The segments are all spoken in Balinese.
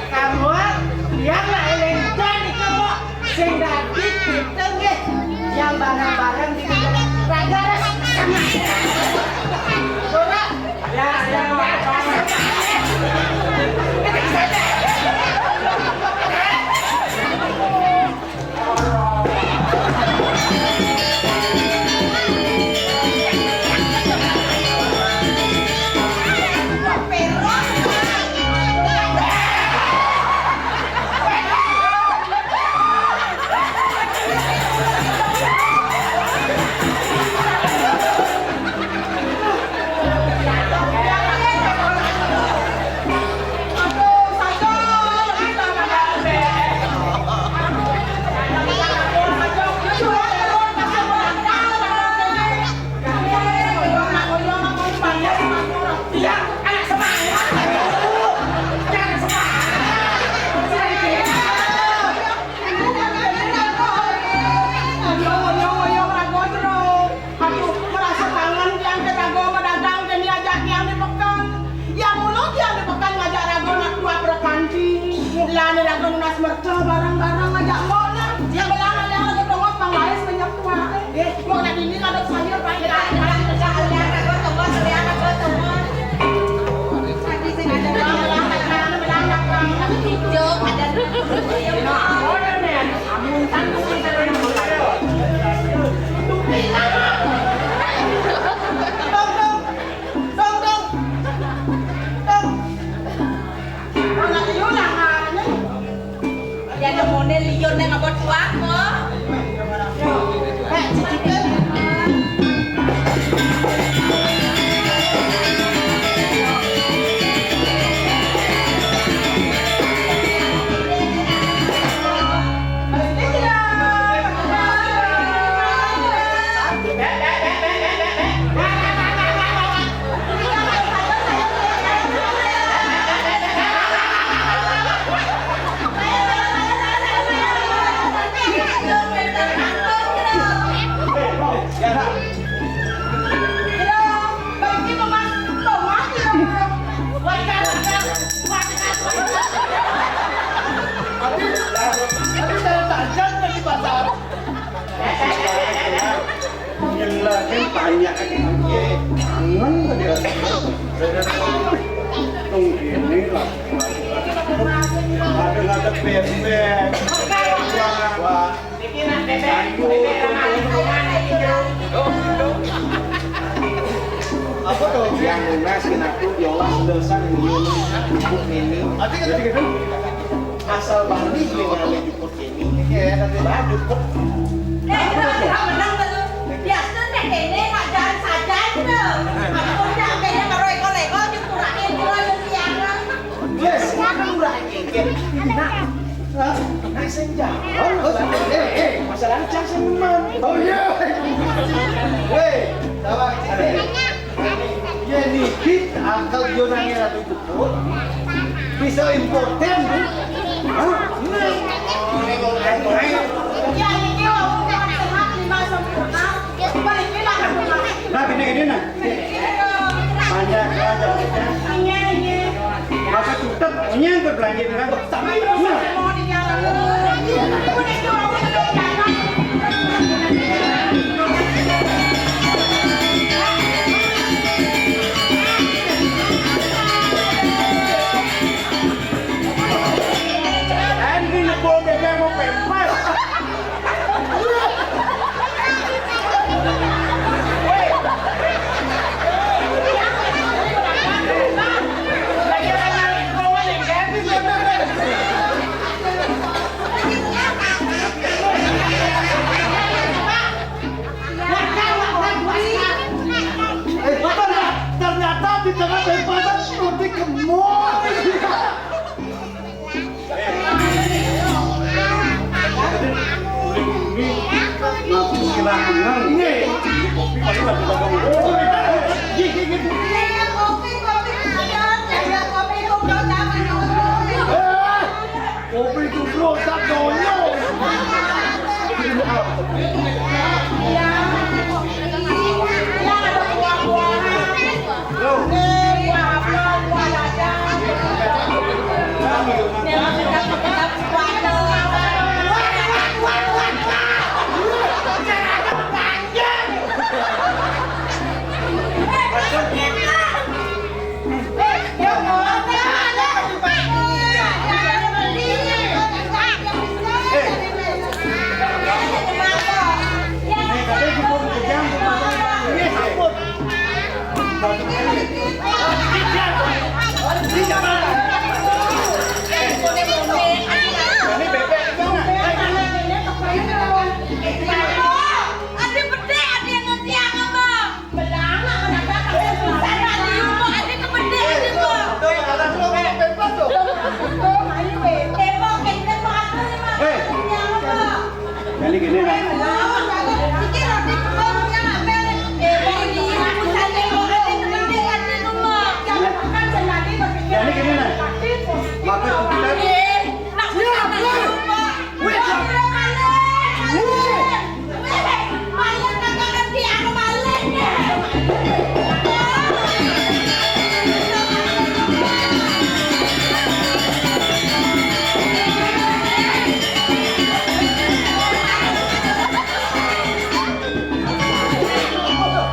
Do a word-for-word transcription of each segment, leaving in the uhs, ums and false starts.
Karuan, tiang nak éléng jan iku, Mbok. Sing dadi kita nggih, yang bareng-bareng di raga ras. Ora, ya, ya, ya. Aduh, merasa kangen tiang ke Dago madagang, kene ajak tiang di peken. Ya mula tiang di peken ngajak raga nak tuak berkanti. Lah né raga nunas merta bareng-bareng ngajak mbok lah. Tiang belangan yang lagi tongos pang laris menyang tuak. Eh, mbok nak dini ngadep sayur pakai kalian raga tongos, kalian raga tongos. Tadi sing ada belangan, belangan, belangan. Ijo ada. Amun tanggung kita. Tong, tong. Tong, tong. Tong. Anak liur lah, anak. Ya, ada model liur nang abot tuak, kok. Eh, cicipin. Yang lagi banyak lagi. Kangen tadi. Tunggu ini lah. Ada, ada bebek. Wah. Apa tuh? Yang lunas kena tuh, yolas dosan ini. Artinya gitu. Asal balik nih, balik jukut ini. Iya, nanti balik jukut. Eh, kira-kira menang tuh. Biasa teh kene ngajarin saja itu. Aku udah kayaknya karo eko-eko, cukurahin, kira-kira siangan. Wes, sekarang udah kene. Nah, Hah? Nah, sing jalan. Eh, eh, masalah cang sing menang. Oh iya. Weh, tawa sini. Ya niki akal yo nang Ratu Jukut. Bisa impoten, Bu. Hah? Nah. Ya niki wau sehat lima sempurna. Balik lima sempurna. Nah, gini-gini nah. Banyak aja. Masa tutup, ini yang berbelanja dengan bersama. Nah. Bom bebek mau pempes. Eh, ternyata, ternyata di tengah pelepasan roti gemuk. Ini, ini, ini, nanti silakan. Nih, kopi paling lagi dagang. Oh, iya, iya, iya. Eh, kopi tuh, Bro, tak doyong. Hei, jadi gini, nah. Jadi gini, nah. Maka kita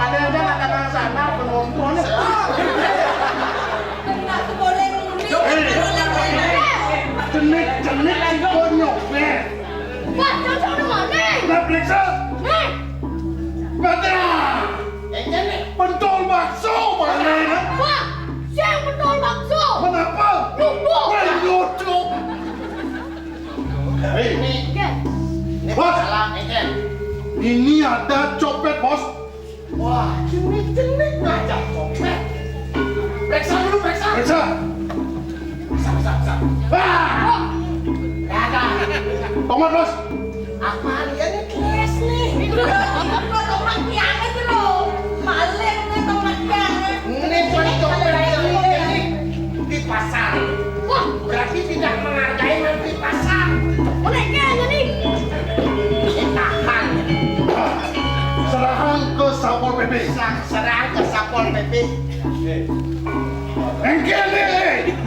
Ada-ada anak-anak sana penonton. Cenik-cenik si konyol, eh. Wah, cocok udah mana? Udah periksa? Nih. Kata. Pentol bakso mana? Wah, siapa pentol bakso? Kenapa? Nyumpuk. Wah, nyumpuk. Hei. Ini, ini Bos. Masalah, ini. Ini ada copet, Bos. Wah, jenik-jenik ngajak copet. Periksa dulu, periksa. Periksa. Periksa, periksa, periksa. Wah! Ada. Tomat, Bos. Apa dia nih, Kles nih? Itu tomat tiang itu loh. Maling nih tomat tiang. Ini bukan copet yang ini di pasar. Wah, berarti tidak menghargai nanti pasar. Boleh kayaknya nih. Tahan. Serahkan ke Satpol P P. Sa-, serahkan ke Satpol P P. Engkel nih.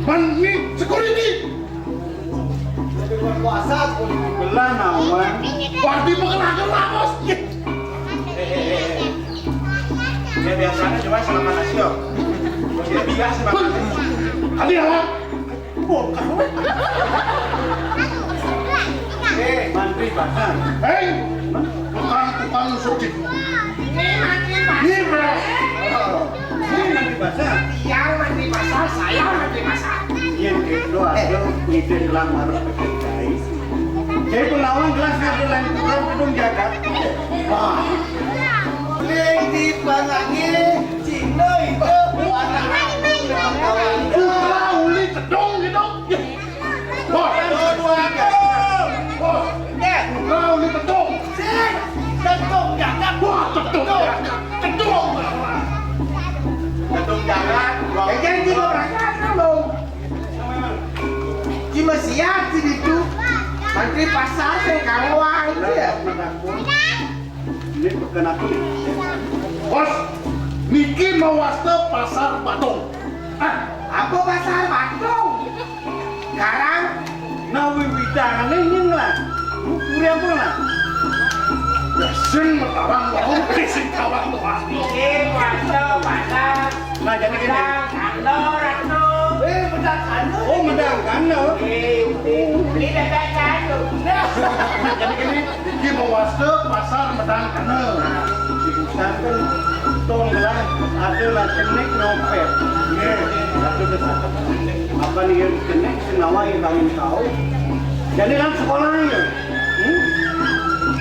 Man, ini security. Kuasa, security. Belah, nawan. Wah, di pengelah-kelah, Bos. Ya, biasanya cuma selama nasi, yo. Dia biasa banget. Tadi ya, Bang? Bongkar, weh. Eh, mantri pasar. Hei, tukang-tukang sujit. Ini mantri pasar. Ini, Bro. Ini mantri pasar. Yang mantri pasar, saya mantri pasar. Yang kedua, eh, lo ngidin lamar P K I. Jadi pengawang gelas nggak boleh kurang gedung jagat. Wah. Lagi pangangi Cina itu anak kawan. Putra uli cedong gitu. Wah. Dua, dua, bos. Wah. Eh. Putra uli cedong. Sing. Cedong jagat. Wah, cedong jagat. Cedong. Cedong jagat. Eh, jangan juga berangkat, dong. Cuma siap sih itu. Mantri pasar saya karuan dia. Ini bukan aku nih. Bos, niki mawasta pasar Badung. Ah, apa pasar Badung? Sekarang nah wiwitane ngene lah. Puri apa lah? Ya sing Mataram wae, sing Tawang wae. Iki pasar pasar. Nah, jadi gini. Ando ratu. Eh, medang kana. Oh, medang kana. Eh, ini, ini medang kana. Nah, jadi gini, di Bawasta pasar medang kana. Di Busan kan tong lah ada lah cenik nyopet. Iya, satu ke satu. Apa nih yang cenik senawa yang kawin tahu? Jadi kan sekolahnya. Hmm?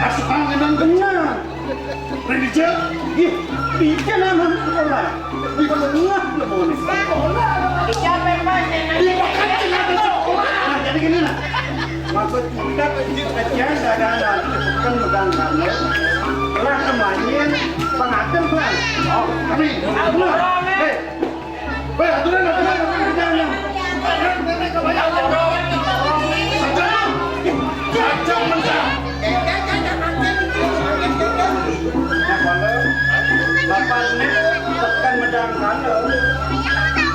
Asuhan kenang benar. Ridija? Ih, dija nanan sekolah. Di tengah lemone. Dija memang. Di makan tengah sekolah. Nah, jadi gini nah. Maksud kita kecil-kecilan dagangan. Kan udah nggak mau. Lah kemarin pengantin kan. Oh, kami. Nah, eh, Weh, aturan, aturan, aturan, jangan, jangan. Saja, saja mentah. Bapak ini tekan medang sana.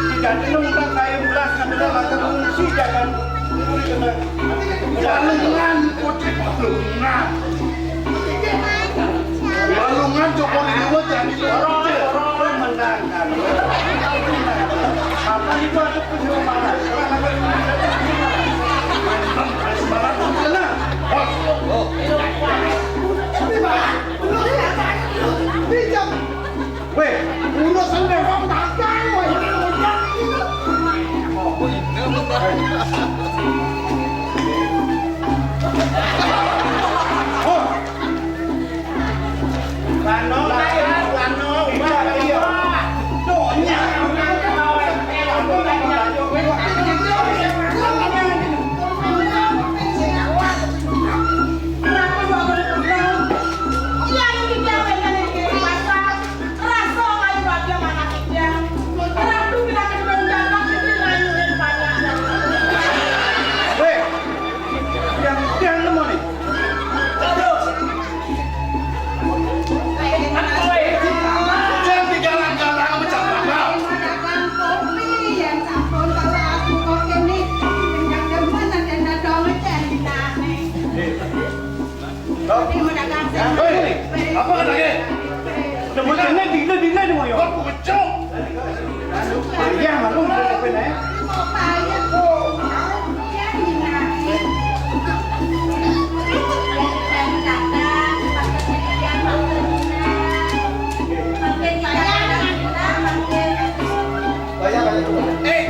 Tidak dulu tak kain belas, adalah mata fungsi jangan. Jangan, jangan. Balungan Joko Widodo jadi orang menang. Apa itu ada penyumaran? Sembarang tenang. Weh, urusan orang makan, weh. Oh. Lano, lano, lano, iya, iya. Donya. Iya, ini kita main dari pasar. Rasa ayu raja mana kita. Ratu bila kedua datang kita main banyak. Weh, yang, yang nemu nih. Hei, apa katanya? Udah mau dina, dina, dina, dina, mau yo. Aku kecok. Iya, malu, udah capek, eh. Eh,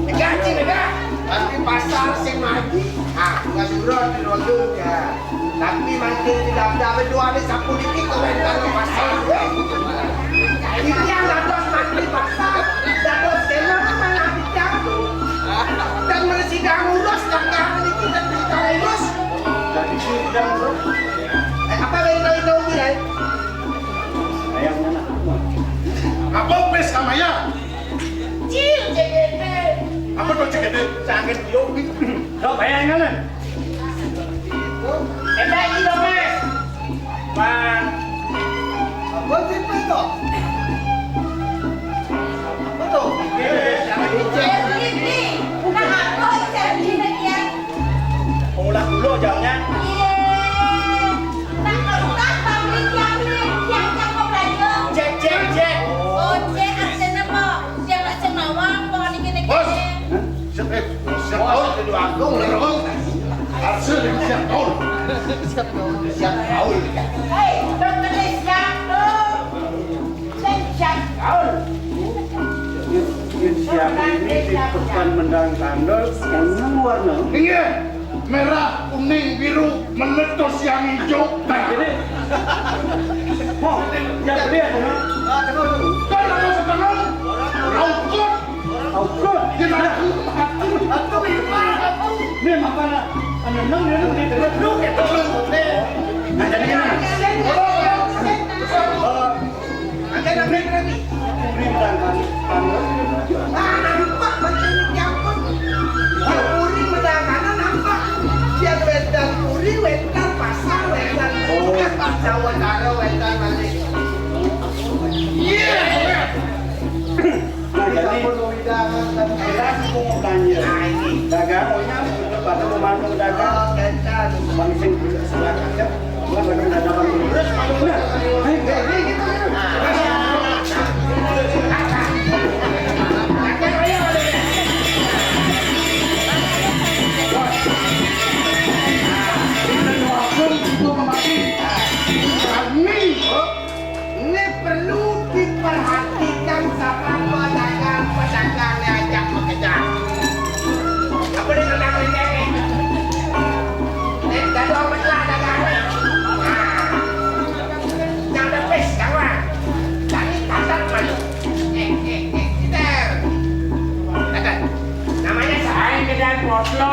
digaji, Mega. Nanti pasar sing maju. Ah, nggak surut di Rondo, ya. Tapi mangkin tidak ada berdoa di sapu dikit, komentar di pasar. Ini yang dapat mangkin pasar, dapat skema malah bicara tuh. Dan mana sidang urus, dan kami ini kita bisa urus. Jadi sidang urus. Eh, apa yang tahu tahu ya? Apa pes sama ya? Cil, C G T. Apa tuh C G T? Sakit yo. Dok, bayangkan. Eta iki lho, Mas. Bang. Apa tipe to? Apa to? Nah, aku cek di media. Pengulah dulu jawabnya. Iya. Nah, kalau tak pabrik yang, yang cakep lah, yo. Cek, cek, cek. Oh, cek, artinya apa? Siapa sing nawang, apa niki niki? Bos. Siap, eh, siap, Bos. Agung, Bos. Hasil siap, Bos. Siap, Bos. Siap, Bos. Hei, dokter siap, Bos. Sing siap, Bos. Ini siap ini di pekan mendang tandel, warna. Iya. Merah, kuning, biru, meletus yang hijau. Nah, ini. Oh, yang gede ya, Bang? Kan ada setengah. Aukut. Aukut. Dia nak. Ini apa nak? Anu, nang, dia nak. Nah, jadi gimana? Ada yang naik lagi. Kuring dan kami, kami. Ah, nampak macam ni, ya ampun. Kuring benar-benar nampak. Dia wetan kuring, wetan pasar, wetan. Oh. Jawa Tara, wetan balik. Iya. Nah, jadi, kita mau tanya. Dagang, oh, nya, pada mau dagang. Oh, wetan. Bang sing silakan, ya. Terus, nah, ayo, ayo, ayo, gitu, ayo. Nah.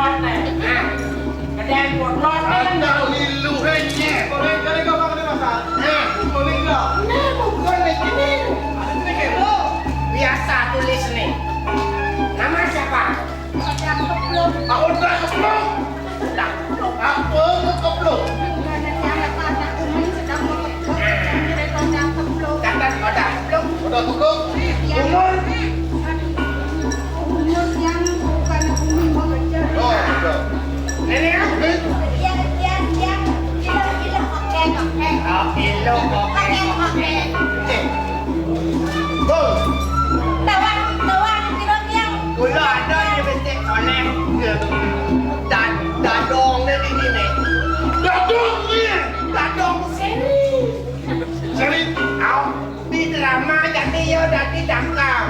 Nah, gedé potlot. Ada lilu, eh, nyeh. Goreng, goreng, goreng, goreng, masak. Nah, kuning, lah. Nah, bukan lagi nih. Ada ini, kayak lo. Biasa tulis nih. Nama siapa? Odah Keplung. Odah Keplung. Odah Keplung. Apa Keplung? Kata Odah Keplung. Odah Keplung. Umur? Umur yang bukan umi mengejar. Oh, udah. Ini ya? Iya, iya, iya. Gila, gila. Oke, oke. Oh, gila, oke. Oke, oke. Eh. Bung. Tawang, tawang, kira dia. Kula ada di besik oleh. Dan, dadong ni ini ni. Dadong ni. Dadong seri. Seri, au. Di drama jadi ya dadi dangkal.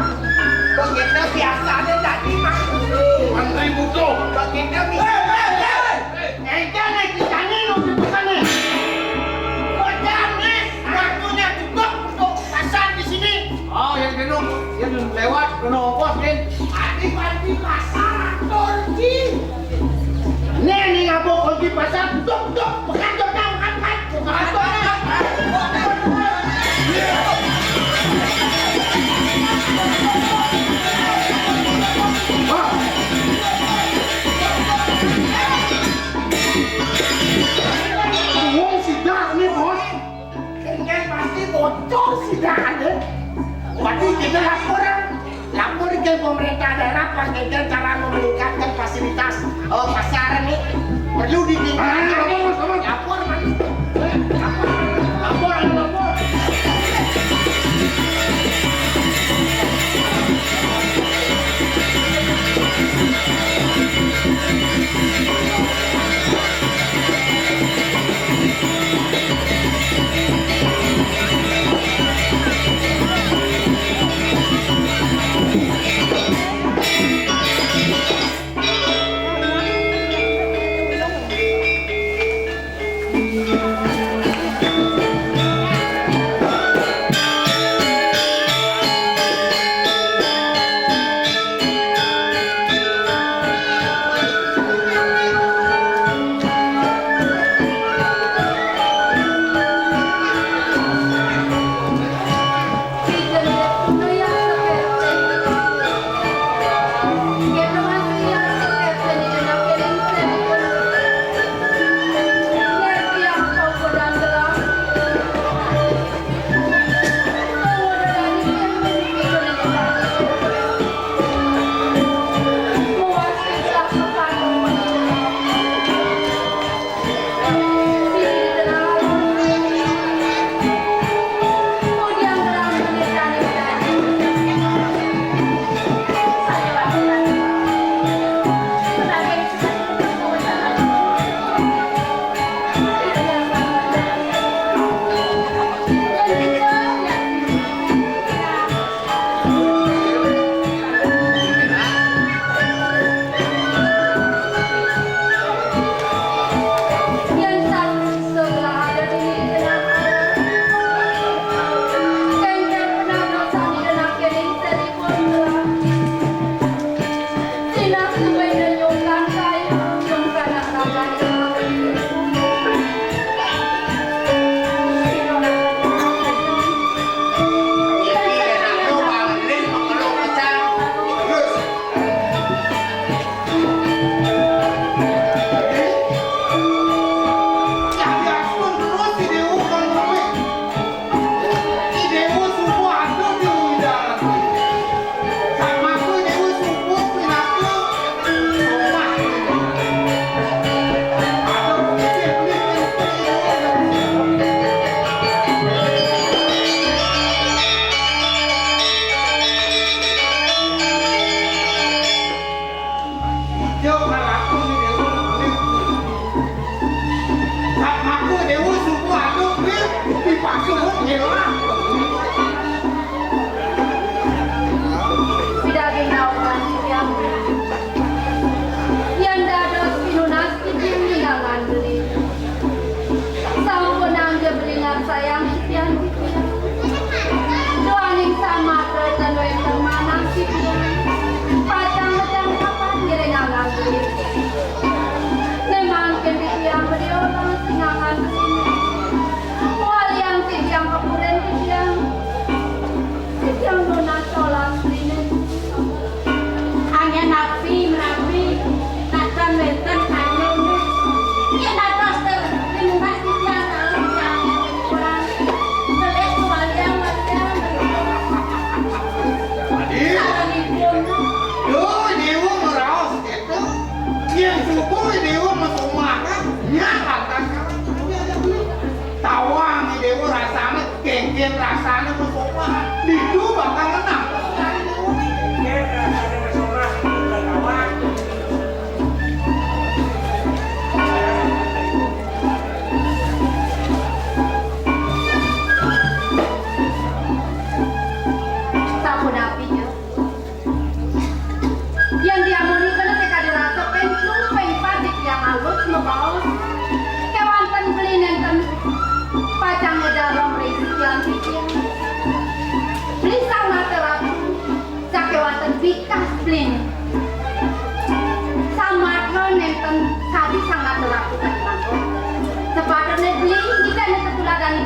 Begitu biasanya dadi mantri. Mantri butuh. Begitu bisa. Hei, hei, hei. Ente nih, kita nih, lu di sana. Bocah nih, waktunya cukup untuk pasar di sini. Oh, yang dulu, yang lewat, kena ongkos, Din. Tadi pagi pasar atur, Din. Nih, nih, ngabuk kunci pasar, duk, duk, pekan, duk, duk, pekan, pekan, pekan, pekan. Wong sidak nih, Bos. Kan pasti bocor sidak nih. Berarti kita laporan. Lapor ke pemerintah daerah, Pak, cara meningkatkan fasilitas, eh, pasar nih. Perlu ditingkatkan. Ah, lapor, lapor. Lapor, Pak. Lapor, lapor.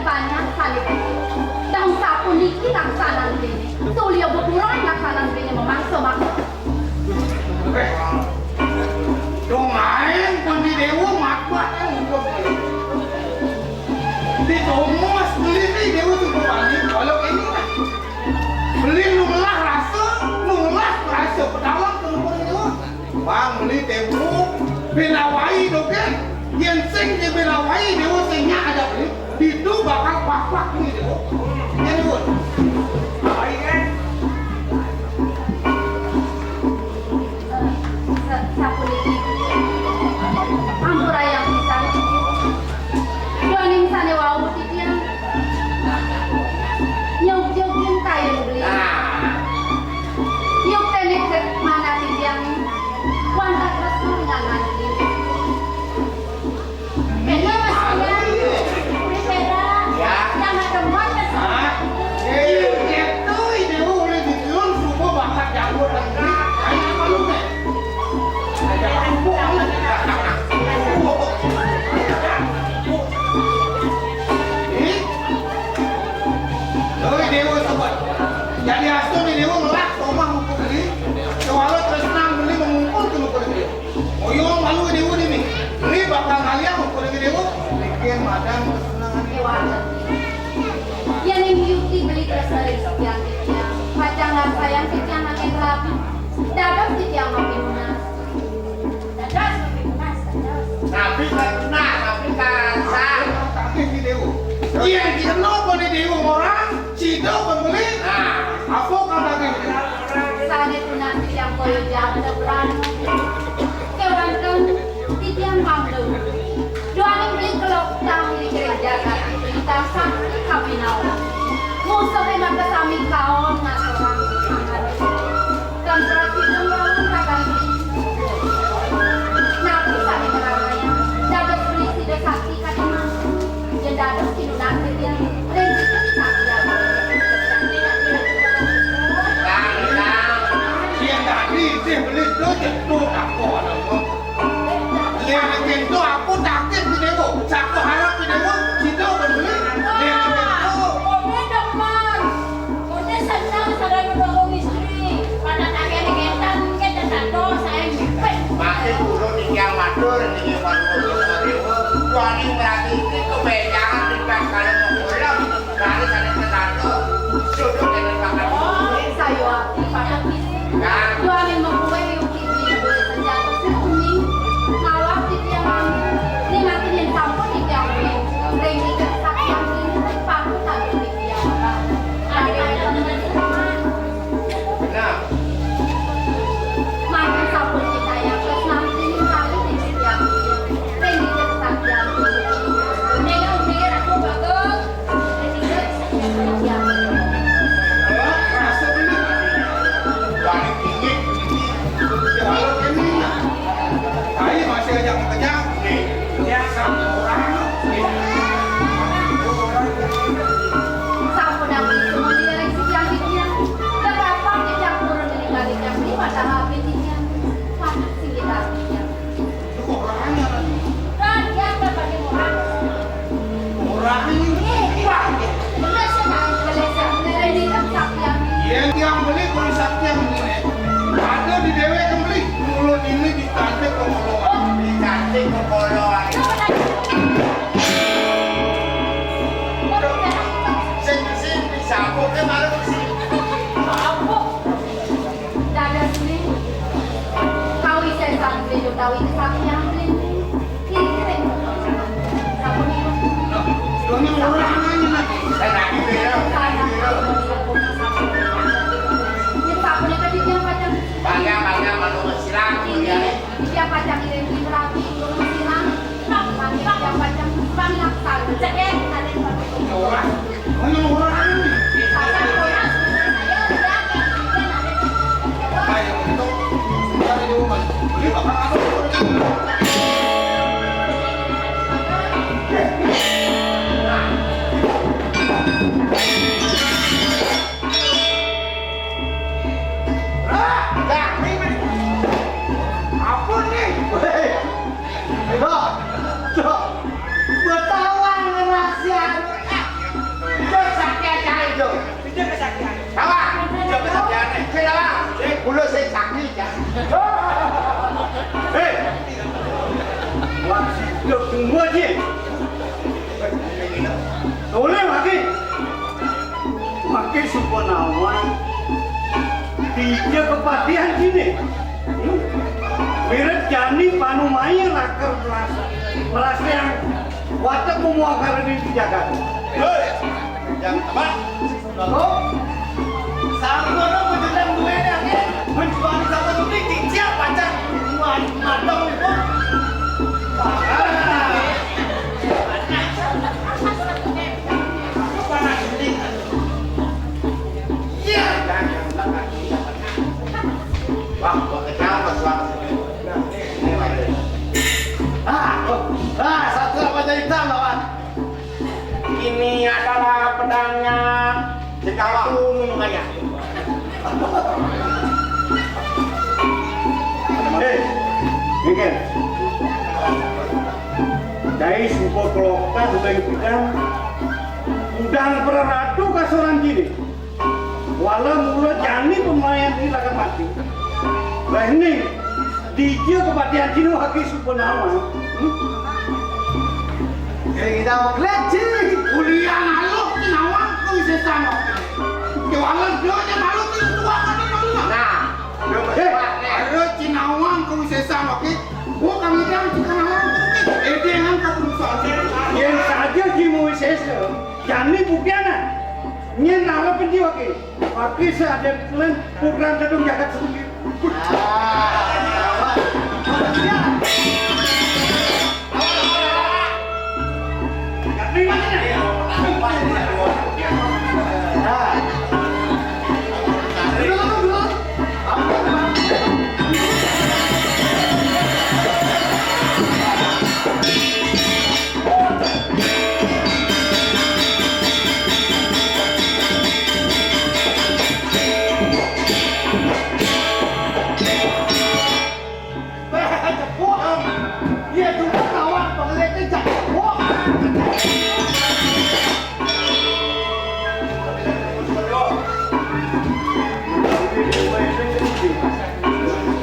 Panjang sané. Dong sapuniki laksanan déné. Tulia beburon laksanan déné mamangsa-mangsa. Eh, dong aéng pun di déwa matbah kan untuk. Di tomos beli ni déwa tuh bani kalau ini lah. Beli nu ngelah rasa, nu ngelah rasa pedawang ke lumpur déwa. Bang, beli tempo, béla wai dogén. Yén sing dia béla wai, déwa sing nyak ada beli. Ditu bakal papak nih, déwa. Ya, déwa. Wai, kan? Sa-, sapuniki. Ampurayang pisan. Duaning sané wau titiang. Nyugjugin kayun beli. Yuk téné ket mana titiang. Wantah tresna ngan mandi. Beda, Mas, beda. Beli beda. Ya. Yang ada muat, Mas. Hah? Eh, itu ide ulih diturun subuh bakat janggut lagi. Ayo, apa lu, Nek? Ada empuk, lu. Empuk. Ih. Doi déwa sobat. Jadi asto ni déwa ngelak somah mupuk beli. Kewala tresna beli mengungkul ke mupuk beli. Oyong malu déwa ni. Beli bakal ngaliang mupuk beli déwa. Bikin madan kesenangan déwa. Yén ing yukti beli tresna ring titiang, titiang pacang ngarsayang titiang akéh rabi. Dados titiang mapinunas. Dados mapinunas, dados. Napi katunah, napi karasa. Tapi di déwa. Yén kena pada déwa orang, sida pembeli. Nah, apa kata dia? Sané tunas titiang kaya jagat berani. Kéwanten titiang mangga. Duaning beli keloktang di gereja kaki beli tansah kapinawa. Musuhé maka sami kaon ngasorang. Kan berarti dong lawan rakan beli. Napi sami ngeranaya. Dados beli sida sakti kadiman. Yén dados kinunasih yang ring sakti. Kang, kang. Yén tadi sih beli tuh jatuh aku anak. Lihat pintu aku takut di déwa. Siapa harap di déwa? Situ beli. Lihat pintu. Oke, demen. Oke, senang sadar dua istri. Pada kakek ngetan, kita satu, saya ngepet. Makin dulu tinggal matur, tinggal matur, tinggal matur. Wani berarti ini kebejangan dekat kalau mau pulang. Dari sana ke sana. Sudah kena makan. Oh, saya. Duaning makuwé yuki beli senjata sing kuning, ngawag titiang mangga, ning ati yén sampun titiang beli, ring iket sakian dini, patut kanggo titiang. Nah. Mangkin sampun titayang tresnan titiang kalih ring titiang, ring iket sakian dini. Ning undi Ratu Bagong. Sapunapi sumudi ring sikian titiang, kekapan titiang purun ninggalin yang liwat abdi titiang, patut singgih abdi titiang. Itu orangnya kan. Kan, ya, Bapak, di orang. Orang ini. Wah. Bener, sih, Bang. Bener, sih. Bener, ini kan sapi yang. Yén tiang beli kuwi sapi yang ini. Ada di déwék beli. Mulut ini dicantik ke mulut. Dicantik ke mulut. Coba tanya. Lho, tunggu aja. Toleh, Wake. Wake Suba Nawang. Dija kapatihan ciné. Hmm? Wirid jani panumaya lakar melas-, melaséang watek mumuakara di jagat. Hei, yang tebak. Bagus. Sampun, Om, pejutan duéné akéh. Menjual sama tuh cicil pacar. Wah, madong itu. Wah. Iya. Wah, gua kejar, Mas, Bang. Ah, oh. Ah, satu apa cerita, lawan? Ini adalah pedangnya Cekawang. Gunung Kaya. Eh, Mungkin. Dai suba kelokah udah pidan. Udah peraratu kasoran ciné. Wala mula jani pemayan di lakar mati. Lah ini, dija kapatihan ciné Wake Suba Nawang. Hmm? Sing idam kleci. Ulian aluh Cinawang kawisésan. Kéwala dene malu tuwak ati malu. Nah, eh, ada Cinawang kawisésan, oké. Gua kang idam Cinawang. Édéngan ka perusahaan. Yén saja Cinawang wisésa, jani buktianan. Nyén ngarep endi, oké. Wake sadék lén program gedung jagat sendiri.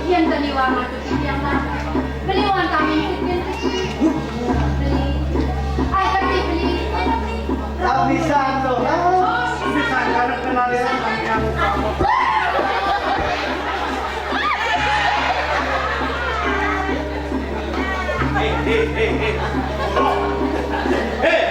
Yén tadi wang Beli wantah mimpi, beli. Ay, tapi beli. Bisa tuh. Bisa karena kenal ya. Hei, hei, hei, hei. Hei.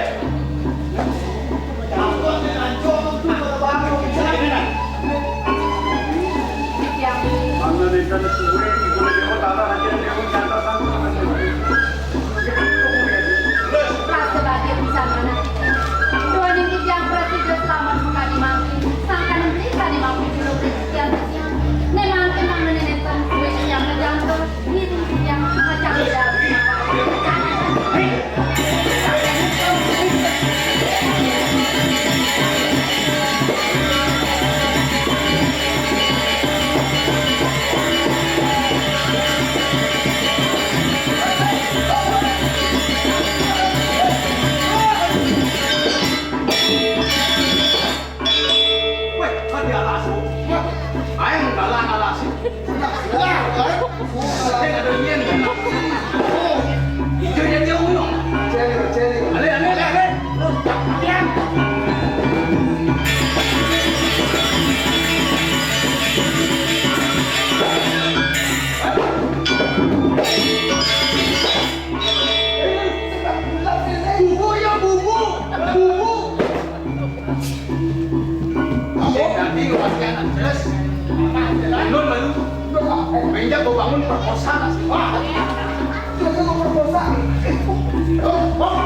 Rasa bahagia pisan anak. Duaning titiang prasida slamet makadi mangkin. Sangkaning beli kadi mangkin kula prasida titiang. Né mangkin mangda nénten sué titiang kajangkep. Wéh, kan di alas. Aing dalan alas. Wah, wah. Aing ada nian. Oh, ijo jadi uyung. Ceri, ceri. Ale, ale, ale, ale. Latihan. Bumbu ya, bumbu. Bumbu. Sing dadi wasiat terus. Nun baru. Menjak gua bangun perkosa. Wah. Itu perkosa. Oh, oh.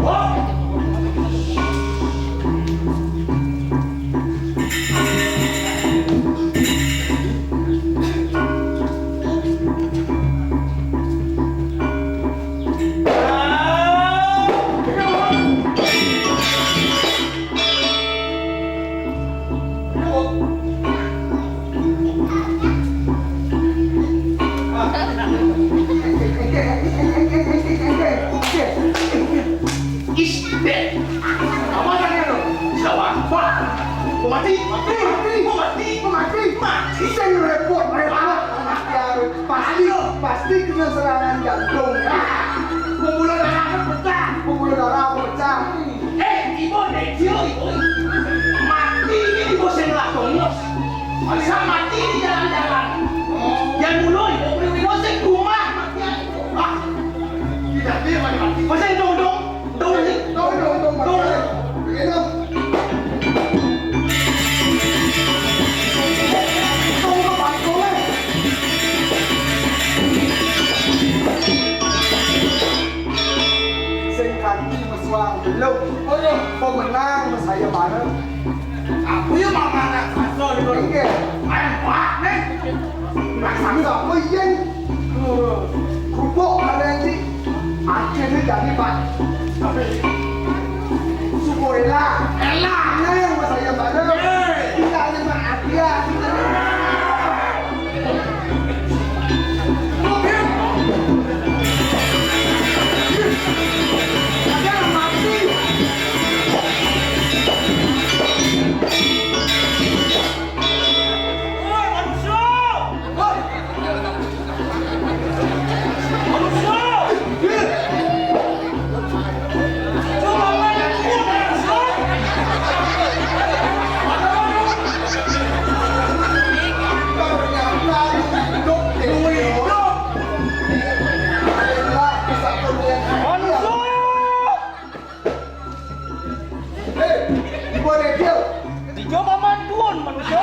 Oh. Is dead. Apa tadi lu? Sudah wafat. Mau mati? Mati, mati. Mau mati? Mau mati? Mati. Sing repot, repot. Pasti, pasti kena serangan jantung. Masih dong, dong, dong, dong, dong, dong, dong. Begini. Dong ke bangkong, eh. Sing kanti mesuang belum. Pemenang mesaya bareng. Aku ya mama nak kasar itu. Iya. Main wah nih. Raksasa apa iya? Kerupuk ada yang di akhirnya jadi, Pak. Tapi syukur elah. Elah. Nah, yang mesaya bareng. Iya. Kita aja, Pak. Iya. Hei, di mana dia? Di Jawa Paman Tuan, manusia.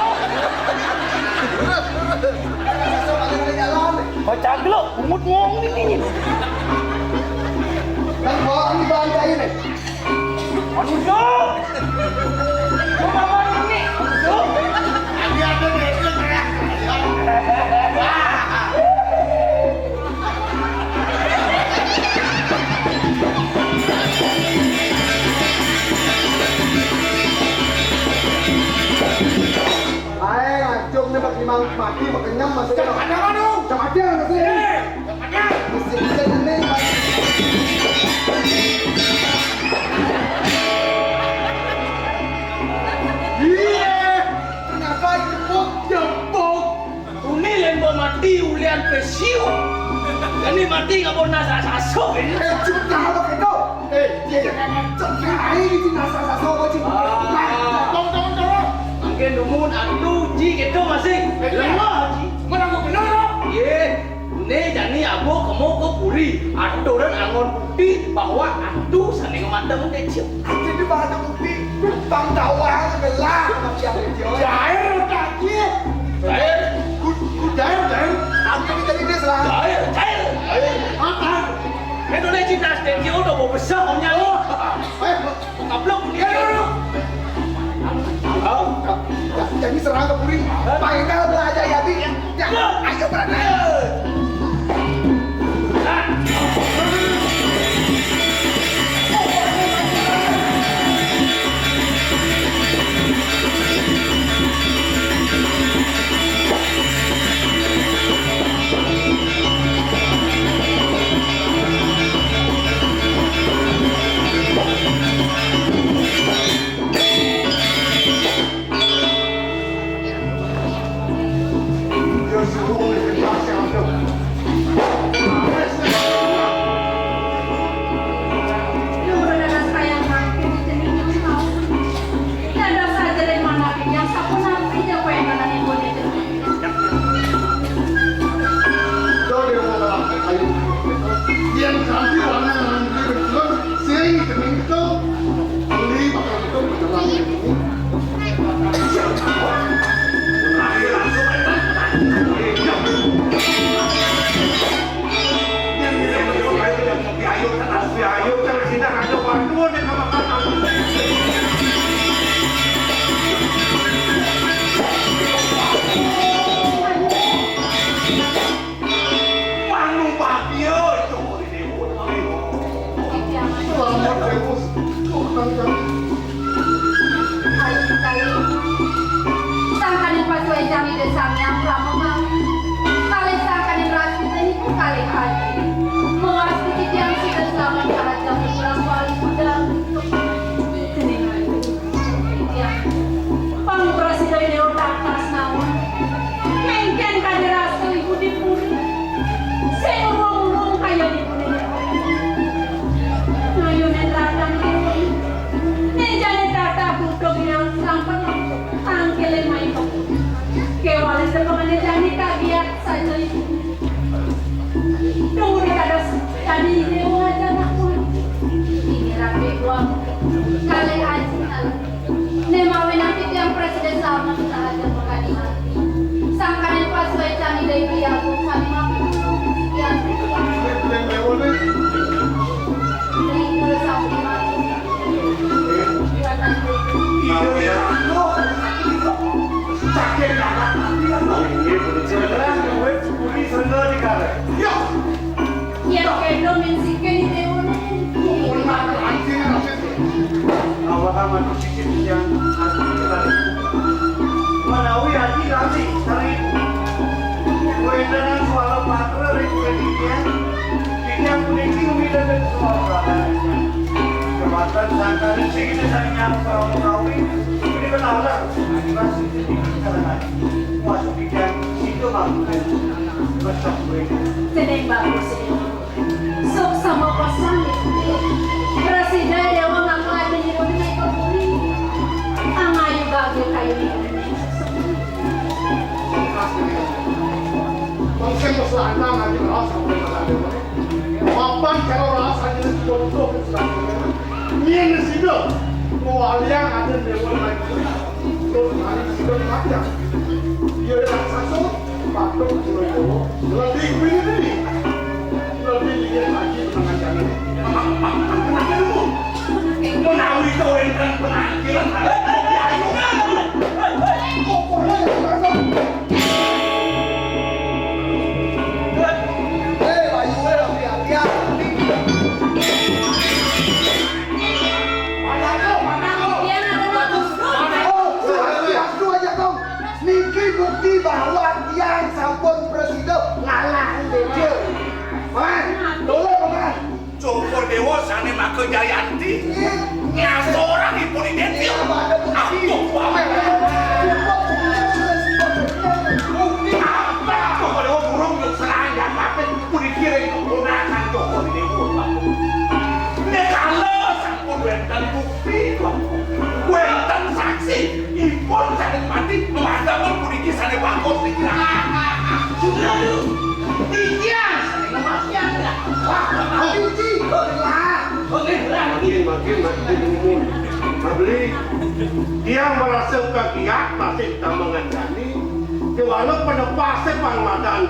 Baca gelok, bungut ngong ini. Kan bawa ini bantai ini. Manusia. Jawa Paman ini, manusia. Dia ada dia, dia teriak. Ae, ngacung nih, bagi mang mati, makenyem masih. Cak ada, Manu. Cak ada, masih. Eh, cak ada. Masih bisa nih. Iya, ternyata jepuk, jepuk. Uni lain mau mati, ulian pesiu. Ini mati nggak mau nasa sasok ini. Eh, cuk, dah, lo gitu. Eh, iya, iya. Cuk, nah, ini sih nasa sasok, cuk. Nah, tong, tong, tong. Mungkin dumun atu ji gitu masih. Eh, iya. Lemah ji. Mana aku kenal, lo? Iya. Ini jani abo kamu ke puri. Aturan angon bukti bahwa atu sana yang mata muda, cuk. Jadi bahasa bukti. Bang Dawang gelah sama siapa dia? Jair tak dia. Jair. Ku, ku jair, jair. Aku jadi dia salah. Jair, jair. Jair. Apa? Itu dia cinta dia, dia udah mau besar punya lo. Eh, kablok dia dulu. Oh, jadi serang ke Puri. Pakai belajar ya, Bi. Ya, ayo berangkat. Selamat, Dewa. Tuhan kami. Ayu, ayu. Sangkaning pasuecan Ida Sang Hyang Rama Bali. Kalih sangkaning ratu niku kalih ayu. Mewastiti titiang sida selamat kalajeng putra wali budal. Kéto mén siké di déwané. Pun matur anjing nasib. Awak matur sisip yang asli lali. Manawi aji lali, sari. Wéntenan suara patra ring titiang. Titiang puniki ngemidang suara patra. Kematan sangkaning sing kita sari nyamper kawi. Ini benar. Masih titiang. Masuk titiang. Situ bagus. Besok gue. Sedang bagus ini. Suksma pesan, Gusti. Prasida Déwa ngaku ati nyuruh naik ke bumi. Angayu bagé kayu ini. Mungkin masalah anak aja keras sampai masalah Déwa. Mapan kalau rasa jenis bodoh. Nyén sida mawaliang ada Déwa lagi. Terus hari sida mati. Dia raksasa. Patung Déwa, lebih kuwi tadi. Lebih lihat lagi penanganan ini. Menawi itu wénten penampilan. Hei, Bayu, hati-hati. Panalo, panalo. Panalo, satu aja, Kong. Niki bukti bahwa tiang sampun prasida ngalahin Déwa. Wah, tolong, Mas. Cokor Déwa sané maka jayanti. Iya. Ngasorang ipun identik. Iya, Pak. Aduh, Pak. Bukti apa? Cokor Déwa durung yuk serang dan mati. Puniki ring keponakan Cokor Déwa, Pak. Nek kala sampun wénten bukti, Pak. Wénten saksi. Ipun sané mati, madamel puniki sané bagus niki. Sudah, iki sané kematian, ya. Wah, mati, Ci. Wah, oke, berarti. Makin, makin, makin, makin. Mabli, tiang merasa kagiat masih tambah ngandani. Kéwala penepasé pang madan.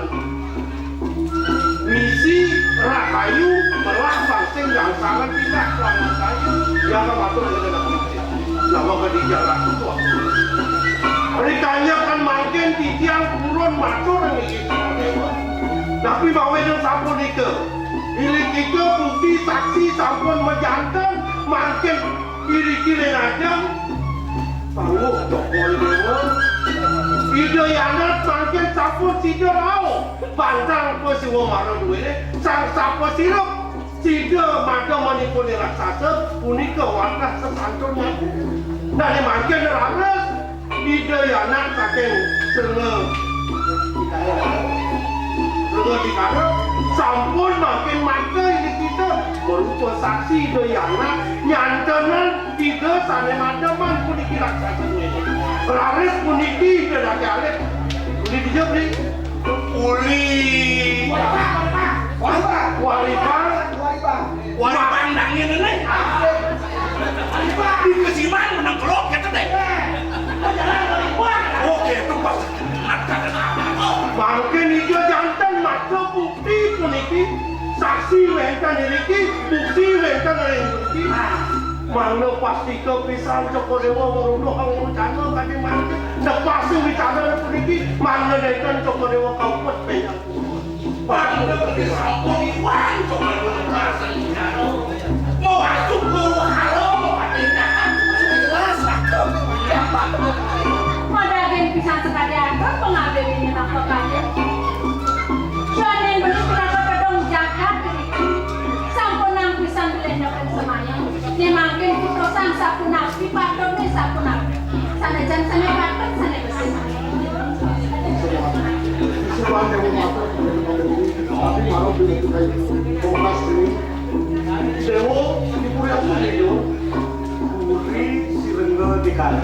Misi rahayu melah sangsing gangsalan tindak kuangan kayu, yang matur ing dalam misi. Nama kedija ratu tuh. Rikanya kan mangkin titiang purun matur ing Déwa. Tapi mawinan sapunika, bilih kita bukti saksi sampun majanten, mangkin iriki ring ajeng. Pangguh Cokor Déwa. Ida Hyang Nata mangkin sampun sida rauh. Bantang Pasiwa mara duwéné, sang sapa sirup. Sida madamanipun raksasa punika wantah sesantun nyaku. Dané mangkin raris Ida Hyang Nata saking Srenga Dikara. Srenga Dikara sampun mangkin mangka inggih kita marupa saksi Ida Hyang Nata nyantenang Ida sané mademan puniki raksasa duwéné. Raris puniki Ida Daké Alit. Uli dija, Bli? Uli. Waripang. Waripang. Waripang. Waripang dangin né. Di kesiman menang kelok gitu deh. Oke, itu pas. Mangkin ija janten maca bukti puniki, saksi wénten iriki, bukti wénten ring mriki. Mangda pastika pisan Cokor Déwa ngruduhang wacana kadi mangkin. Nepasing wacana puniki, mangda nénten Cokor Déwa kaupet bénjang. Mangda pisan Cokor Déwa nepasing wacana. Mawasuk guru halo, mapatindakan. Jelas, Pak. Madaging pisan sakadi atur pangabdi nyemak pepajar. Sané beli pinaka pedong jagat. Sampun nang pisan bilih nyoken semaya. Né mangkin putusan sapunapi, patutné sapunapi. Sanajan sané patut, sané besin. Tapi marang bilih kita itu. Kompas ini. Déwa, Ibu Ratu Déwa. Puri Srengga Dikara.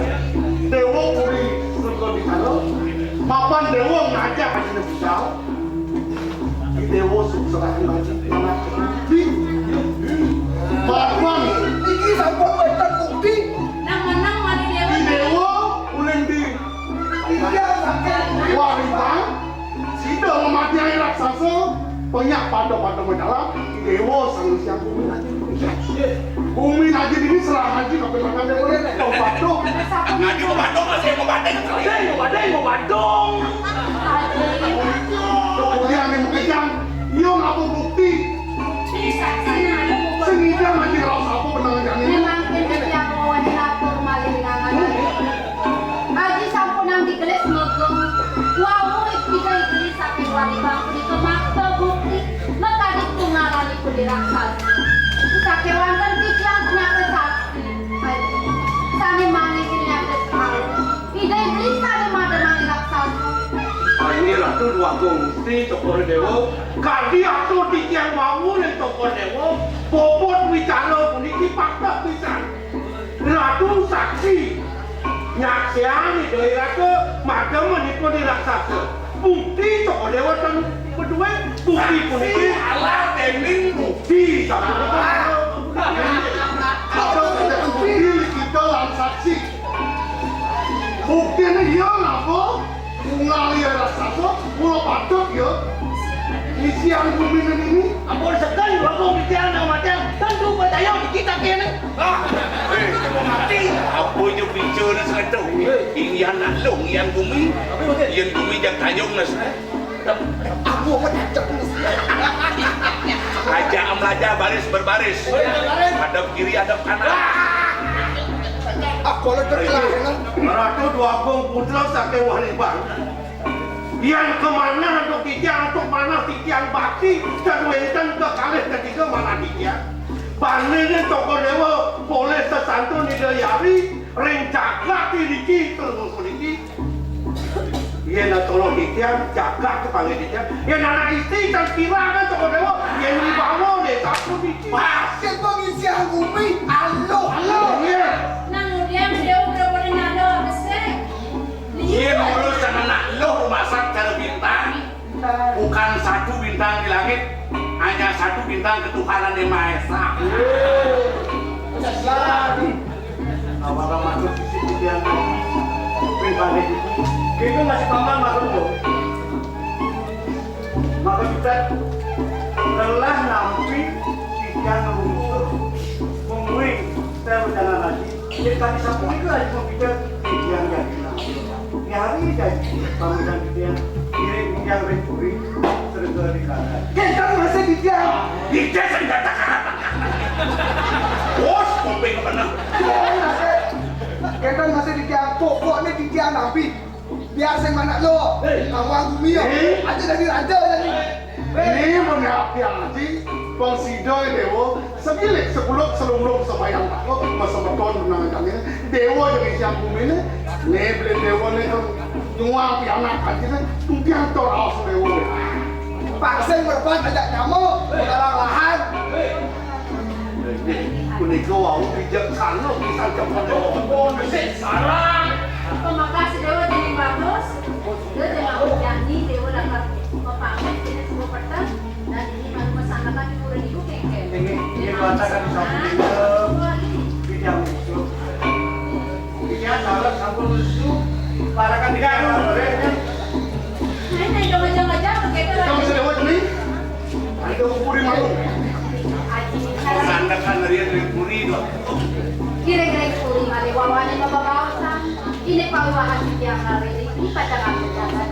Déwa Puri Srengga Dikara. Mapan Déwa ngajak aja budal. Déwa sukserahkan aja. Mana? Di. Mapan. Iki sampun wénten bukti. Nang menang mari Déwa. Di Déwa, uleng di. Iya, sampun. Wariban. Sida ngamatiang raksasa, penyak pada-pada mendalam, Déwa Sang Hyang Bumi Aji. Bumi Aji ini serah Aji, tapi makan Déwa, pembantu. Aji pembantu masih mau banding. Banding, mau banding, mau bandung. Kemudian yang kejam, iya ngapa bukti? Raksasa. Sakéwanten titiang punika saksi. Sané manggihin nyata sekali. Ida Iblis sané mademang raksasa. Inggih Ratu Déwa Agung Gusti Cokor Déwa, kadi atur titiang wau ring Cokor Déwa, bobot wicara puniki patut pisan. Ratu saksi nyaksiang Ida Iraga madem manipun raksasa. Bukti Cokor Déwa ten bedué bukti puniki. Saksi alah dening bukti sapunika. Ada bukti kita lan saksi. Buktiné iya napa? Unggal ya raksasa, mula patut ya. Isian bumi ini. Ampun seken, wong titiang nang matiang, tentu percaya di kita kene. Ah, eh, mau mati. Apa yo bicara sekedo? Inggihan nak lung, inggihan bumi. Yen bumi jak tayung nes. Aku apa tak cek nes? Aja melaja baris berbaris. Hadap kiri, hadap kanan. Ah, kalau terkelah, Ratu Déwa Agung Putra saking Waliban. Yan kamanah antuk titiang, antuk manah titiang bakti, ten wénten kekalih ketiga manah titiang. Bangéné Cokor Déwa polih sesantun Ida Hyang Ri, ring jagat iriki, telung puniki. Yén atolo titiang, jagat kepanggih titiang. Yén anak istri, ten kirang Cokor Déwa, yén wibawa, né, sapuniki. Pas, pengisian bumi, aluh, aluh. Iya. Nang udian Déwa udah pada nyadar, besik. Yén ngurus anak luh masak cara bintang, bukan satu bintang di langit, hanya satu bintang ketuhanan yang Maha Esa. Awak masuk sisi titiang pribadi itu, itu masih paman masuk tuh. Maka kita telah nampi titiang lungsur, mungguing, saya berjalan lagi. Jadi kami sampun itu lagi mau kita titiang jadi. Nyari dadi pamitan titiang, ngiring titiang ring puri, srega ring kanan. Kénten masih titiang. Titiang sing kata-kata. Bos, kuping meneng. Kénten masih, kénten masih titiang. Pokokné titiang nampi. Biar sing manak lo. Hei. Kamu aku mio. Hei. Aja dadi raja dadi. Ini mengapi aji, Bang Sidoy Déwa. Sebilik, sebelum, selunglung, sebayang takut, masa beton menang kami. Déwa jadi siang bumi ini, né beli déwa né kan nyuang pianak aja né, mungkin to raos déwa. Paksa merpan ajak nyamuk, sekarang lahan. Punika wau bijaksana pisan Cokor Déwa. Pun sik sarang. Pamekas Déwa dening bagus. Dia jangan janji Déwa lakar pamit dene semua peteng. Dan ini malu masyarakat di pura niku kengken. Ini, ini baca kan sampun. Wah, ini. Tidak musuh. Ini adalah sampun musuh. Para kan tidak ada. Ini, ini, jangan, jangan, jangan, kayak gitu. Kamu sudah buat ini? Ada puri malu. Sandakan rian ring puri, dok. Kira-kira puri malih wawané babaosan. Ini pawiwahan titiang ngaré ini pacang aku jalan.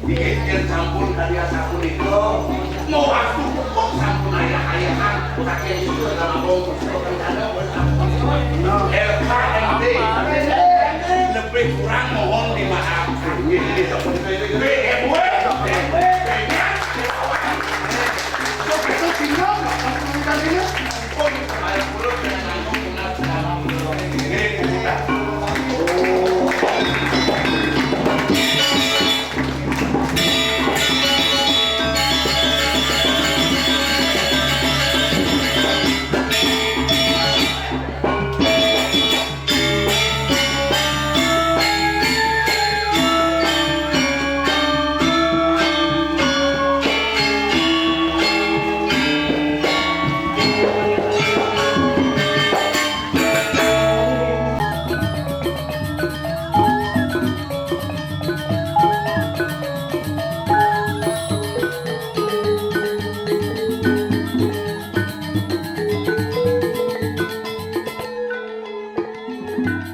Iki yén sampun karya sapunika, mau waktu